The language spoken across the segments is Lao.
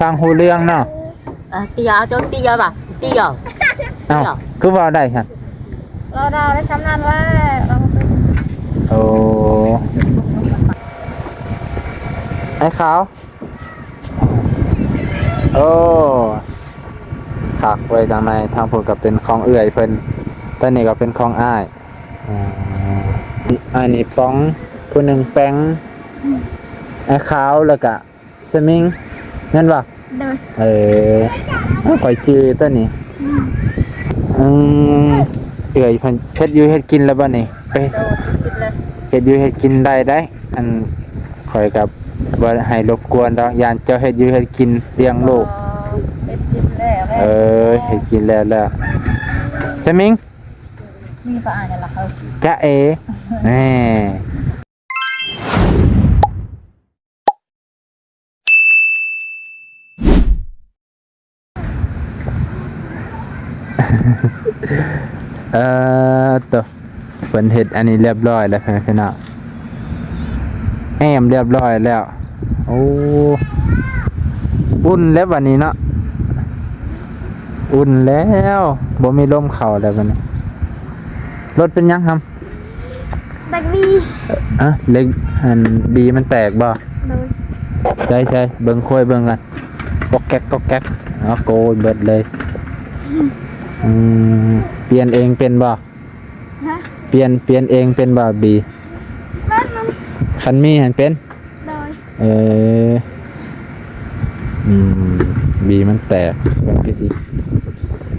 ຟັງຮູ້ເລື່ອງເນາະ. ເອີ ເຕຍ ເຈົ້າເຕຍ ເຕຍ ເອົ້າ ເຈົ້າ ຄືເວົ້າໄດ້ຊັ້ນ? ເວົ້າໄດ້ ໄດ້ສ່ຳນັ້ນແຫຼະ. ໂອ້ ໄອ້ຂາວ. ໂອ້ ຄັກເວີຍ. ທາງໃນ ທາງພຸ້ນກໍເປັນຂອງເອື້ອຍເພິ່ນ, ຕອນນີ້ກໍເປັນຂອງອ້າຍ. ອ່າ ອ້າຍນີ້ປອງ, ຜູ້ໜຶ່ງແປງ, ອ້າຍຂາວ ແລ້ວກະສະມິງ ແມ່ນບໍ່? ໂດຍ. ເອີ ຂ້ອຍຈື່ຕົວນີ້. ອືມ ອືມ ເອື້ອຍເພິ່ນເຮັດຢູ່ເຮັດກິນແລ້ວບໍ່ນີ້? ໄປ ໂດຍ ເຮັດຢູ່ເຮັດກິນໄດ້ໄດ໋. ອັນ ຂ້ອຍກໍບໍ່ໃຫ້ລົບກວນດອກ, ຢ້ານເຈົ້າເຮັດຢູ່ເຮັດກິນລ້ຽງລູກ. ອໍ ເຮັດກິນແລ້ວແຫຼະ. ເອີ ເຮັດກິນແລ້ວແລ້ວ. ສະມິງ ມີປາອາຍລະເຮົາ ຈະເອ ແນ່. ເອີ ໂຕ ເພິ່ນເຮັດອັນນີ້ລຽບຮ້ອຍແລ້ວ ພີ່ນ້ອງ, ແອ້ມລຽບຮ້ອຍແລ້ວ. ໂອ້ ອຸ່ນແລ້ວບັດນີ້ເນາະ, ອຸ່ນແລ້ວ ບໍ່ມີລົມເຂົ້າແລ້ວບັດນີ້. ລົດເປັນຫຍັງຫຳ? ແບກບີ. ອະ ເຫຼັກ ອັນ ບີມັນແຕກບໍ່? ໂດຍ. ໃສ່ ໃສ່ ເບິ່ງ ໂຄ້ຍເບິ່ງກັນ. ກອກແກກ ກອກແກກ. ເອົາ ໂກນເບິດເລີຍ. ອືມ ປ່ຽນເອງເປັນບໍ່? ຮະ? ປ່ຽນ ປ່ຽນເອງເປັນບໍ່ບີ? ເປັນ. ຄັນມີຫັ້ນເປັນ? ໂດຍ. ເອີ ອືມ ບີມັນແຕກ ເພິ່ນຄືຊິ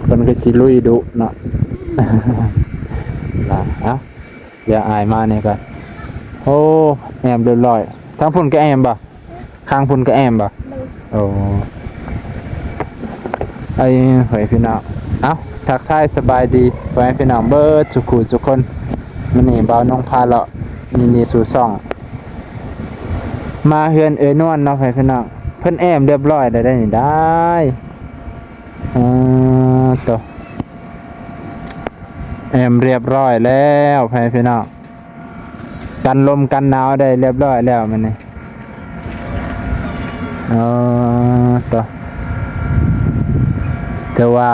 ເພິ່ນຄືຊິລຸຍດຸເນາະ. ນະ ເອົາ ດຽວອ້າຍມານີ້ກ່ອນ. ໂອ້ ແອ້ມລຽບຮ້ອຍ. ທາງພຸ້ນກໍແອ້ມບໍ່? ຂ້າງພຸ້ນກໍແອ້ມບໍ່? ໂດຍ. ໂອ້ ໄອ້ ພໍ່ແມ່ພີ່ນ້ອງ ເອົ້າ ທັກທາຍສະບາຍດີພໍ່ແມ່ພີ່ນ້ອງເບິດສູ່ຄູ່ສູ່ຄົນ. ມື້ນີ້ບ່າວນົງພາເລາະ ຍິນດີສູ່ຊ່ອງ ມາເຮືອນເອື້ອຍນວນເນາະ ພໍ່ແມ່ພີ່ນ້ອງ. ເພິ່ນແອ້ມລຽບຮ້ອຍແລ້ວໄດ໋ນີ້ໄດ໋. ເອີ ໂຕ ແອ້ມລຽບຮ້ອຍແລ້ວ ພໍ່ແມ່ພີ່ນ້ອງ, ກັນລົມກັນໜາວໄດ້ລຽບຮ້ອຍແລ້ວມື້ນີ້. ເອີ ໂຕ ຖືວ່າ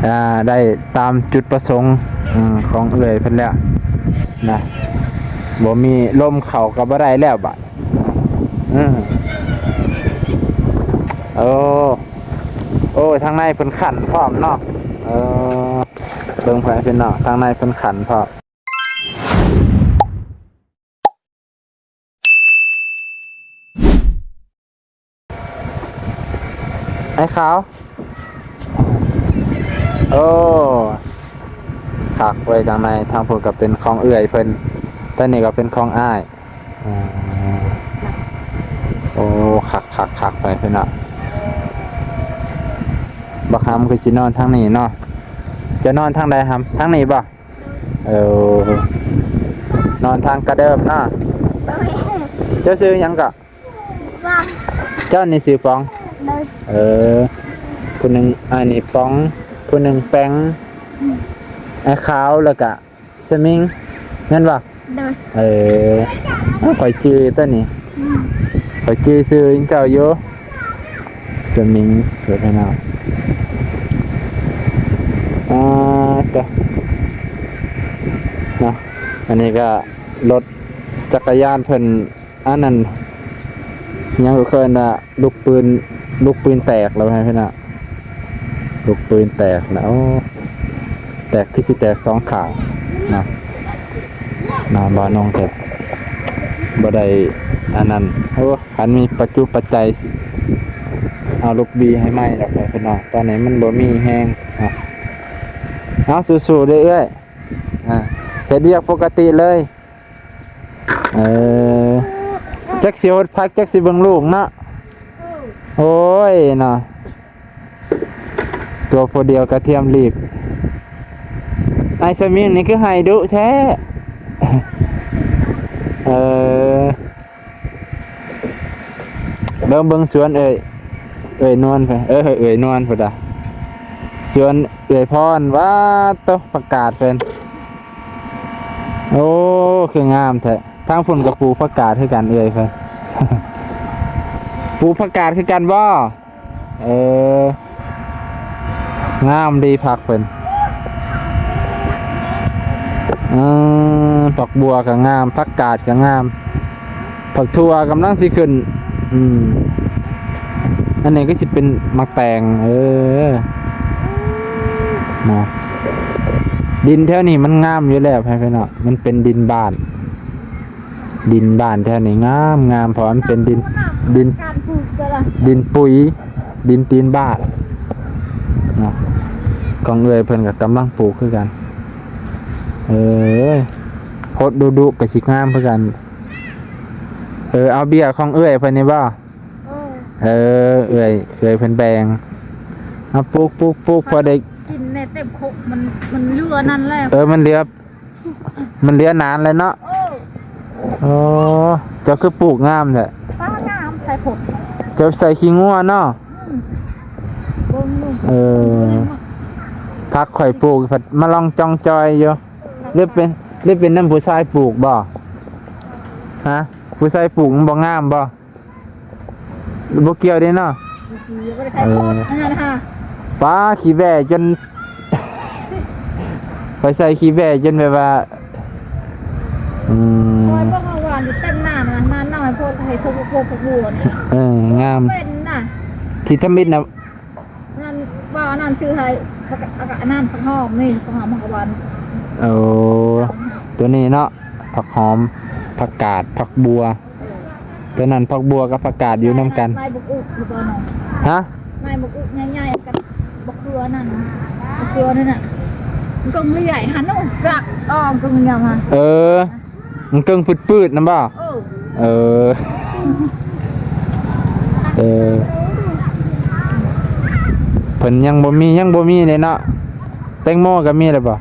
ອ່າ ໄດ້ຕາມຈຸດປະສົງ ອືມ ຂອງເອື້ອຍເພິ່ນແລ້ວນະ, ບໍ່ມີລົມເຂົ້າກໍບໍ່ໄດ້ແລ້ວບາດ. ອືມ ໂອ້ ໂອ້ ທາງໃນເພິ່ນຂັນພ້ອມເນາະ. ເອີ ເບິ່ງ ພໍ່ແມ່ພີ່ນ້ອງ ທາງໃນເພິ່ນຂັນພ້ອມ. ໄອ້ຂາວ. ໂອ້ ຄັກເວີຍ. ທາງໃນ ທາງພຸ້ນກໍເປັນຂອງເອື້ອຍເພິ່ນ, ຕອນນີ້ກໍເປັນຂອງອ້າຍ. ໂອ້ ຄັກໆໆ ໄປເພິ່ນເນາະ. ບັກຫຳຄືຊິນອນທາງນີ້ເນາະ. ຈະນອນທາງໃດຫຳ? ທາງນີ້ບໍ່? ເອີ ນອນທາງກະເດີມເນາະ. ໂດຍ. ເຈົ້າຊື່ຫຍັງເກາະ? ວັງ. ເຈົ້ານີ້ຊື່ປອງ? ໂດຍ. ເອີ ຜູ້ໜຶ່ງ ອ້າຍນີ້ປອງ, ຜູ້ໜຶ່ງແປງ, ອືມ ອ້າຍຂາວ ແລ້ວກະສະມິງ ແມ່ນບໍ່? ໂດຍ. ເອີ ຂ້ອຍຈື່ຕົວນີ້. ອືມ ຂ້ອຍຈື່ຊື່ເຈົ້າຢູ່. ສະມິງ ເພິ່ນເນາະ. ອ່າ ໂຕ ເນາະ. ອັນນີ້ກໍລົດຈັກກະຍານເພິ່ນ ອັນນັ້ນ ຫຍັງກໍເອີ້ນວ່າລູກປືນ ລູກປືນແຕກແລ້ວ ພີ່ນ້ອງ. ລູກປືນແຕກແລ້ວ. ໂອ້ ແຕກ ຄືຊິແຕກສອງຂ້າງເນາະ. ນະ ບ່າວນົງກໍບໍ່ໄດ້ອັນນັ້ນ. ໂອ້ ຄັນມີປັດຈຸປັດໄຈ ເອົາລູກບີໃຫ້ໃໝ່ດອກ ພີ່ນ້ອງ. ຕອນນີ້ມັນບໍ່ມີແຮງເນາະ. ເອົາ ສູ້ໆເດີ້ເອື້ອຍ. ອ່າ ເຮັດວຽກປົກກະຕິເລີຍ. ເອີ ຈັກຊິຫົດຜັກ ຈັກຊິເບິ່ງລູກເນາະ. ໂອ້ຍເນາະ. ຕົວຜູ້ດຽວກະທຽມລີບ. ອ້າຍສະມິງນີ້ຄືໄຫ້ດຸແທ້. ເອີ ເບິ່ງ ເບິ່ງສວນເອື້ອຍ ເອື້ອຍນວນໄປ. ເອີ ເອື້ອຍນວນພຸ້ນດາ. ສວນເອື້ອຍພອນ. ວ້າໂຕ ຜັກກາດເພິ່ນ. ໂອ້ ຄືງາມແທ້. ທາງພຸ້ນກໍປູກຜັກກາດຄືກັນເອື້ອຍເພິ່ນ. ເ ປູກຜັກກາດຄືກັນບໍ່? ເອີ ງາມດີຜັກເພິ່ນ. ເອີ ຜັກບົວກໍງາມ ຜັກກາດກໍງາມ ຜັກຖົ່ວກຳລັງຊິຂຶ້ນ. ອືມ ອັນນີ້ກໍຊິເປັນໝາກແຕງ. ເອີ ເນາະ ດິນແຖວນີ້ມັນງາມຢູ່ແລ້ວ ພໍ່ແມ່ພີ່ນ້ອງ ມັນເປັນດິນບ້ານ. ດິນບ້ານແຖວນີ້ງາມໆ ເພາະວ່າມັນເປັນດິນ ດິນ ການປູກກໍລະ ດິນປຸຍ ດິນຕີນບ້ານເນາະ. ຂອງເອື້ອຍເພິ່ນກໍກຳລັງປູກຄືກັນ. ເອີ ຫົດດຸໆ ກໍຊິງາມຄືກັນ. ເອີ ເອົາເບ້ຍຂອງເອື້ອຍເພິ່ນນີ້ບໍ່? ເອີ ເອີ ເອື້ອຍ ເອື້ອຍເພິ່ນແບ່ງ. ເອົາປູກ ປູກ ປູກ ພໍໄດ້ກິນແດ່ເຕັມຄົກ. ມັນ ມັນເຫຼືອນັ້ນແຫຼະ. ເອີ ມັນເຫຼືອ ມັນເຫຼືອນານແລ້ວເນາະ. ເອີ ໂອ້ ເຈົ້າຄືປູກງາມແທ້. ປ້າງາມໃສ່ຜົກ ເຈົ້າໃສ່ຂີ້ງົວເນາະ. ອືມ ເບິ່ງຢູ່. ເອີ ຜັກຂ້ອຍປູກພັດມາລອງຈ່ອງຈ່ອຍຢູ່. ຫຼືເປັນ ຫຼືເປັນນຳຜູ້ຊາຍປູກບໍ່? ຮະ ຜູ້ຊາຍປູກມັນບໍ່ງາມບໍ່? ບໍ່ກ່ຽວເດ້ເນາະ. ບໍ່ໄດ້ໃສ່ໂພດ ເອີ ອັນນັ້ນຫາ ປ້າ ຂີ້ແບ້ຈົນ ຂ້ອຍໃສ່ຂີ້ແບ້ຈົນແບບວ່າ ອືມ ຂ້ອຍເບິ່ງວ່າຫວານຢູ່ເຕັມໜ້ານະ ນານ້ອຍໂພດ ໃຫ້ເທິງໂຄກກັບບົວນີ້. ເອີ ງາມ ເປັນນະ ທີ່ທຳອິດນະ. ນັ້ນ ວ່າອັນນັ້ນຊື່ໃຫ້ ແລ້ວກໍ ແລ້ວກໍອັນນັ້ນ ຜັກຫອມນີ້ ຜັກຫອມມັນກໍຫວານ. ໂອ້ ຕົວນີ້ເນາະ ຜັກຫອມ ຜັກກາດ ຜັກບົວ. ເອີ ຕົວນັ້ນຜັກບົວກັບຜັກກາດຢູ່ນຳກັນ. ໃບບັກອຶກຫຼືບໍ່ເນາະ? ຮະ? ໃບບັກອຶກໃຫຍ່ໆ ກັບບັກເຂືອນັ້ນ ບັກເຂືອນັ້ນນະ ມັນກໍເລື່ອຍຫັ້ນເນາະ ກະອອມກໍງາມຫັ້ນ. ເອີ ມັນເກິ່ງປືດໆນຳບໍ່? ເອີ ເອີ ເອີ ເພິ່ນຍັງບໍ່ມີ ຍັງບໍ່ມີເດ້ເນາະ. ແຕງໂມກໍມີແລ້ວບໍ່?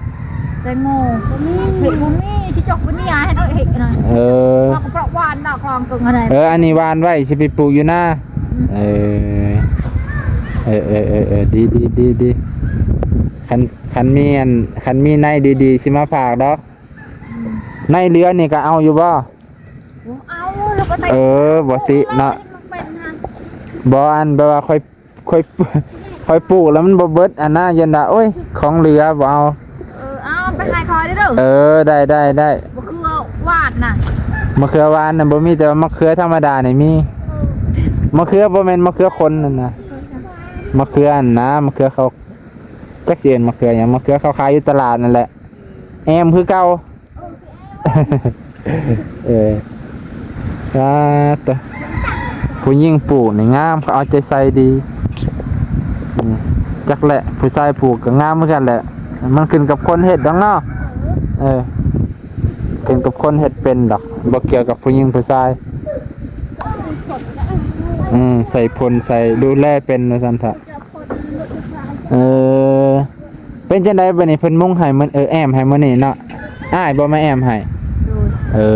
ແຕງໂມບໍ່ມີ ເຫັດບໍ່ມີ ຊິຈົກບໍ່ມີ ໃຫ້ເຮົາເຮັດນະ. ເອີ ເຮົາກໍເພາະຫວ່ານດອກລອງເບິ່ງຫັ້ນແຫຼະ. ເອີ ອັນນີ້ຫວ່ານໄວ້ ຊິໄປປູກຢູ່ນາ. ອືມ ເອີ ເອີ ເອີ ເອີ ເອີ ດີ ດີ ດີ ດີ. ຄັນ ຄັນມີອັນ ຄັນມີໃນດີໆ ຊິມາຝາກດອກ. ໃນເຫຼືອນີ້ກໍເອົາຢູ່ບໍ່? ບໍ່ເອົາ ແລ້ວກໍໃສ່ ເອີ ບໍ່ຕິເນາະ. ບໍ່ ອັນແບບວ່າຂ້ອຍ ຂ້ອຍ ຂ້ອຍປູກແລ້ວມັນບໍ່ເບິດ ອັນນ່າ ຢ້ານວ່າ ໂອ້ຍ ຂອງເຫຼືອ ບໍ່ເອົາ. ເອີ ເອົາໄປໃຫ້ຂ້ອຍເດີ. ເອີ ໄດ້ ໄດ້ ໄດ້. ບັກເຂືອຫວານນະ ບັກເຂືອຫວານນະບໍ່ມີ ແຕ່ວ່າບັກເຂືອທຳມະດານີ້ມີ. ເອີ ບັກເຂືອ ບໍ່ແມ່ນບັກເຂືອຂົນນັ້ນນະ ບັກເຂືອອັນນະ ບັກເຂືອເຂົາ ຈັກຊິເອີ້ນມະເຂືອຫຍັງ ມະເຂືອເຂົາຂາຍຢູ່ຕະຫຼາດນັ້ນແຫຼະ ແອມຄືເກົ່າ. ເອີ ສາທຸ ຜູ້ຍິງປູກນີ້ງາມ ເຂົາເອົາໃຈໃສ່ດີ. ອືມ ຈັກແຫຼະ ຜູ້ຊາຍປູກກໍງາມຄືກັນແຫຼະ ມັນຂຶ້ນກັບຄົນເຮັດດອກເນາະ. ເອີ ຂຶ້ນກັບຄົນເຮັດເປັນດອກ ບໍ່ກ່ຽວກັບຜູ້ຍິງຜູ້ຊາຍ. ອືມ ໃສ່ພົ່ນ ໃສ່ ດູແລເປັນວ່າຊັ້ນເຖາະ. ເອີ ເປັນຈັ່ງໃດບັດນີ້ ເພິ່ນມຸງໃຫ້ມື້ ເອີ ແອ້ມໃຫ້ມື້ນີ້ເນາະ. ອ້າຍບໍ່ມາແອ້ມໃຫ້? ໂດຍ. ເອີ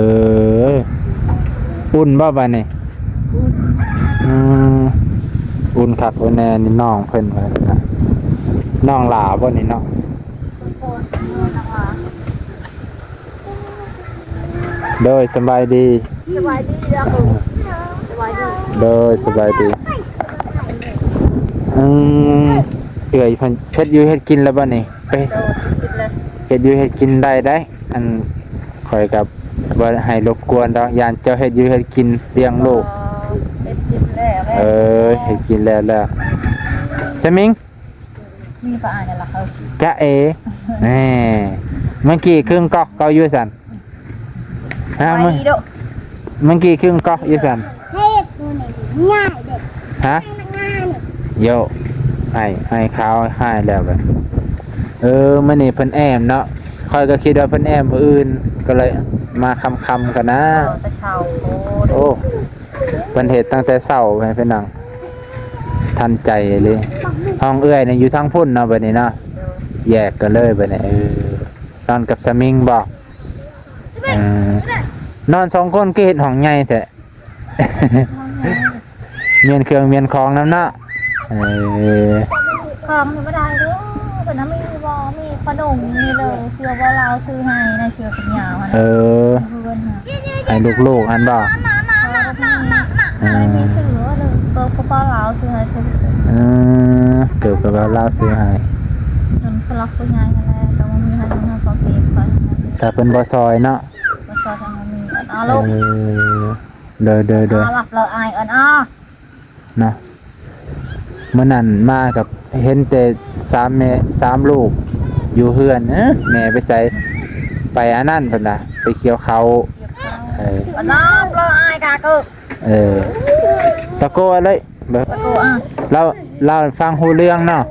ອຸ່ນບໍ່ບັດນີ້? ອຸ່ນ. ອືມ ອຸ່ນຄັກອຸ່ນແນ່ ນີ້ນ້ອງເພິ່ນວ່າຊັ້ນນະ ນ້ອງຫຼ້າບໍ່ນີ້ເນາະ? ໂດຍ ສະບາຍດີ. ສະບາຍດີເດີ. ສະບາຍດີ. ໂດຍ ສະບາຍດີ. ອືມ ເອື້ອຍເພິ່ນເຮັດຢູ່ເຮັດກິນແລ້ວບໍ່ນີ້? ໄປ ໂດຍ ເຮັດກິນແລ້ວ. ເຮັດຢູ່ເຮັດກິນໄດ້ໄດ໋. ອັນ ຂ້ອຍກໍບໍ່ໃຫ້ລົບກວນດອກ ຢ້ານເຈົ້າເຮັດຢູ່ເຮັດກິນລ້ຽງລູກ. ເຮັດກິນແລ້ວ. ເອີ ເຮັດກິນແລ້ວແລ້ວ. ສະມິງ ມີປະອາຍລະເຂົາ ຈະເອ ແນ່ ເມື່ອກີ້ຄຶ່ງກອກເຂົາຢູ່ຊັ້ນ. ຮະ ເມື່ອ ເມື່ອກີ້ຄຶ່ງກອກຢູ່ຊັ້ນ. ເຮັດຢູ່ນີ້ງ່າຍເດ້. ຮະ? ງ່າຍ. ໂຢ ໄອ້ ໄອ້ຂາວຫາຍແລ້ວບັດ. ເອີ ມື້ນີ້ເພິ່ນແອ້ມເນາະ ຂ້ອຍກໍຄິດວ່າເພິ່ນແອ້ມມື້ອື່ນ ກໍເລີຍມາຄ່ຳໆກ່ອນນະ. ເອີ ແຕ່ເຊົ້າ. ໂອ້ ໂອ້ ເພິ່ນເຮັດຕັ້ງແຕ່ເຊົ້າໃຫ້ພີ່ນ້ອງ ທັນໃຈເລີຍ. ຫ້ອງເອື້ອຍນີ້ຢູ່ທາງພຸ້ນເນາະ ບັດນີ້ເນາະ ແຍກກັນເລີຍບັດນີ້. ເອີ ນອນກັບສະມິງບໍ່? ເອີ ນອນສອງຄົນຄືເຮັດຫ້ອງໃຫຍ່ແທ້. ມ້ຽນເຄື່ອງມ້ຽນຂອງນຳເນາະ. ເອີ ຂອງນີ້ບໍ່ໄດ້ເດີ ເພິ່ນນະມີບໍ່ ມີປາດົງ ມີເລີ ເສື້ອບໍ່ລາວຊື້ໃຫ້ນະ ເສື້ອແຂນຍາວຫັ້ນ. ເອີ ໃຫ້ລູກໆຫັ້ນບໍ່? ເອີ ມີເສື້ອເລີ. ເກີບກັບບ່າວລາວຊື້ໃຫ້. ເອີ ເກີບກັບບ່າວລາວຊື້ໃຫ້. ເງິນຜູ້ຫຼັກຜູ້ໃຫຍ່ຫັ້ນແຫຼະ ກໍບໍ່ມີໃຫ້ເງິນໃຫ້ພໍ່ເກັບໄປ. ຖ້າເພິ່ນບໍ່ຊ່ອຍເນາະ ບໍ່ຊ່ອຍທາງບໍ່ມີ. ເອີ ເອີ ໂດຍ ໂດຍ ໂດຍ. ເອົາລະ ເລີຍອ້າຍ ເອີ້ນ ເອົາ ເນາະ. ມື້ນັ້ນມາກັບເຫັນແຕ່ສາມແມ່ສາມລູກຢູ່ເຮືອນ. ເອີ ແມ່ໄປໃສ? ໄປອັນນັ້ນເພິ່ນວ່າ ໄປກ່ຽວເຂົ້າ. ເອີ ເອີ ຕະໂກນເລີຍ ຕະໂກນ. ລາວ ລາວຟັງຮູ້ເລື່ອງເນາະ.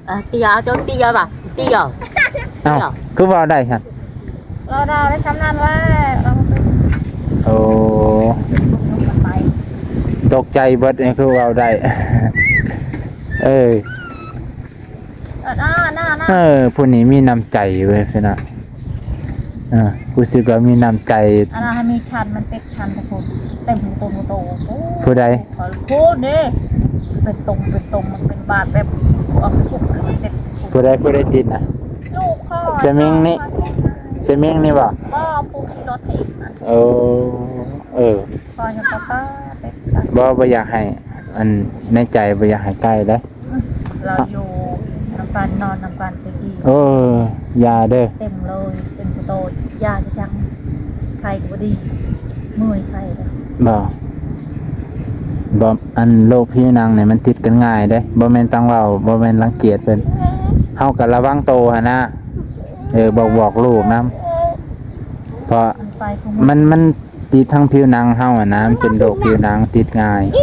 ເອີ ຕຽ ເຈົ້າຕຽວ່າ ຕຽ. ເອົ້າ ຕຽ ຄືເວົ້າໄດ້ຊັ້ນ? ລາວເວົ້າໄດ້ສ່ຳນັ້ນແຫຼະ. ໂອ້ ຕົກໃຈເບິດ ຄືເວົ້າໄດ້. ເອີ ເອີ ເອີ ຜູ້ນີ້ມີນ້ຳໃຈເວີຍ ພີ່ນ້ອງ. ເອີ ຮູ້ສຶກວ່າມີນ້ຳໃຈ. ອັນນັ້ນໃຫ້ມີຄັນ ມັນເຕັມຄັນ ທຸກຄົນ ເຕັມໂຕໂຕ. ຜູ້ໃດ? ໂອ້ ເດ້ ເປັນຕົງ ເປັນຕົງ ມັນເປັນບາດແບບ ອອກທຸກ ມັນເຕັມ. ຜູ້ໃດ? ຜູ້ໃດຕິດນະ? ລູກຂ້ອຍ. ສະມິງນີ້ ສະມິງນີ້ບໍ່? ບໍ່ ຜູ້ຂີ່ລົດຖີບນະ. ໂອ້ ເອີ ຂ້ອຍຍັງປະປາເຕັມ. ບໍ່ ບໍ່ຢາກໃຫ້ ອັນໃນໃຈບໍ່ຢາກໃຫ້ໃກ້ເດ້. ລາວຢູ່ນຳກັນ ນອນນຳກັນແຕ່ກີ້. ເອີ ຢ່າເດີ ເຕັມເລີຍ ເຕັມໂຕ. ຢ່າຈະຈັ່ງ ໄຂ້ກໍບໍ່ດີ ເມື່ອຍໄສ້ເດີ. ບໍ່ ບໍ່ ອັນໂລກຜິວໜັງນີ້ມັນຕິດກັນງ່າຍເດ້. ບໍ່ແມ່ນຕ້ອງເວົ້າ ບໍ່ແມ່ນລັງກຽດເພິ່ນ ເຮົາກໍລະວັງໂຕຫັ້ນນະ. ເອີ ບອກ ບອກລູກນຳ ເພາະ ມັນ ມັນ ຕິດທາງຜິວໜັງເຮົາຫັ້ນນະ ມັນເປັນໂລກຜິວໜັງຕິດງ່າຍ. ເອີ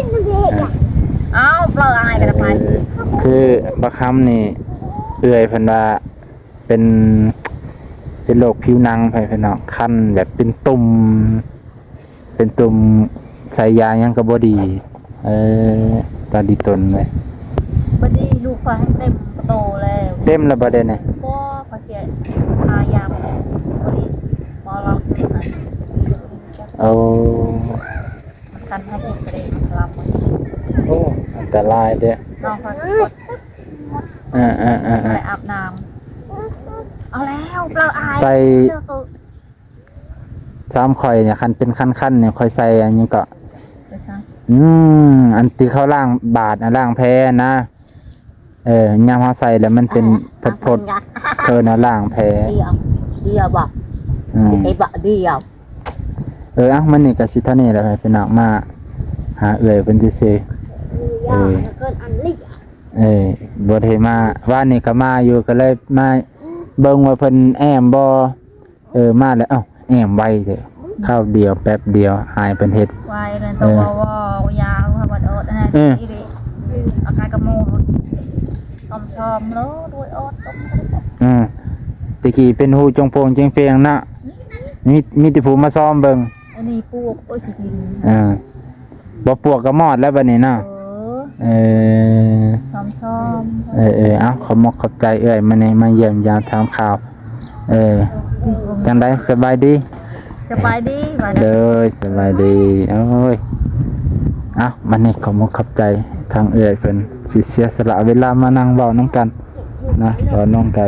ເອົາ ເລີຍອ້າຍກໍໄດ້ໄປ. ເອີ ຄືບັກຄຳນີ້ ເອື້ອຍເພິ່ນວ່າເປັນ ເປັນໂລກຜິວໜັງ ໃຜພີ່ນ້ອງ ຄັນແບບເປັນຕຸ່ມ ເປັນຕຸ່ມ ໃສ່ຢາຫຍັງກໍບໍ່ດີ. ເອີ ຕາດີຕົນເວີຍ. ບໍ່ດີ ລູກຂ້ອຍເຕັມໂຕແລ້ວ. ເຕັມແລ້ວບໍ່ເດນີ້? ບໍ່ ຂ້ອຍຊິທາຢາບໍ່ດີ ໝໍລາວຊື້ໃຫ້. ໂອ້ ມັນຄັນໃຫ້ກິນໄປເລີຍ ລຳ. ໂອ້ ອັນຕະລາຍເດ້. ນ້ອງຂ້ອຍ ເອີ ເອີ ເອີ ເອີ ໄປອາບນ້ຳ. ເອົາແລ້ວ ເລີຍອ້າຍ ໃສ່ ສາມ ຂ້ອຍນີ້ ຄັນເປັນຄັນໆນີ້ ຂ້ອຍໃສ່ອັນຫຍັງເກາະ? ອືມ ອັນທີ່ເຂົາລ້າງບາດ ລ້າງແຜນະ. ເອີ ຍາມເຮົາໃສ່ແລ້ວມັນເປັນ ອ່າ ພົດໆ ອ່າ ເອີ້ນວ່າລ້າງແຜ. ດຽວ ດຽວບໍ່? ອືມ ເອບະ ດຽວ. ເອີ ເອົ້າ ມື້ນີ້ກໍຊິເທົ່ານີ້ແຫຼະ ພີ່ນ້ອງ ມາຫາເອື້ອຍເພິ່ນຊື່ໆ. ເອີ ເອີ ບໍ່ໄດ້ມາ ວານນີ້ກໍມາຢູ່ ກໍເລີຍມາເບິ່ງວ່າເພິ່ນແອ້ມບໍ່. ເອີ ມາແລ້ວ. ເອົ້າ ແອ້ມໄວແທ້ ຄາວດຽວແປັບດຽວ ອາຍເພິ່ນເຮັດ. ໄວແລ້ວ ເອີ ໂຕເວົ້າ ເວົ້າຍາວ ເຮົາບໍ່ອດນະ. ເອີ ອາກາດກະໂມ ຊອມໆ ໂລດ ໂດຍອອດ. ເອີ ແຕ່ກີ້ເປັນຫູຈົງໂປ່ງເຈັງເປງນະ ມີ ມີແຕ່ຜູ້ມາຊອມເບິ່ງ. ອັນນີ້ປູກ ໂອ້ຍ ຊິກິນ. ເອີ ບໍ່ປວກກໍມອດແລ້ວບັດນີ້ເນາະ. ເອີ ເອີ ຊອມໆ. ເອີ ເອີ ເອົ້າ ຂອບມົກຂອບໃຈເອື້ອຍ ມື້ນີ້ມາຢ້ຽມຢາມຖາມຂ່າວ. ເອີ ອືມ ຈັ່ງໃດ ສະບາຍດີ? ສະບາຍດີ. ໂດຍ ສະບາຍດີ. ໂອ້ຍ ເອົ້າ ມື້ນີ້ຂອບມົກຂອບໃຈທາງເອື້ອຍເພິ່ນ ທີ່ເສຍສະຫຼະເວລາມານັ່ງເວົ້ານຳກັນ. ນະ ເວົ້ານ້ອງກໍ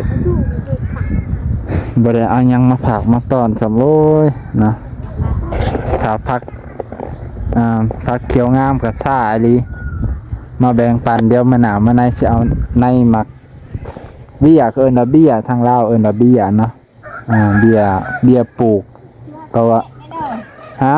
ບໍ່ໄດ້ເອົາຫຍັງມາຝາກມາຕ້ອນຊ້ຳ. ໂອ້ຍ ນະ ຖ້າຜັກ ອ່າ ຜັກຂຽວງາມກໍຊ້າອີ່ຫຼີ ມາແບ່ງປັນ. ດຽວມື້ໜ້າມື້ໃນຊິເອົາໃນໝາກເບ້ຍ ເຂົາເອີ້ນວ່າເບ້ຍ ທາງລາວເອີ້ນວ່າເບ້ຍເນາະ. ອ່າ ເບ້ຍ ເບ້ຍປູກ ກໍວ່າ ຮະ?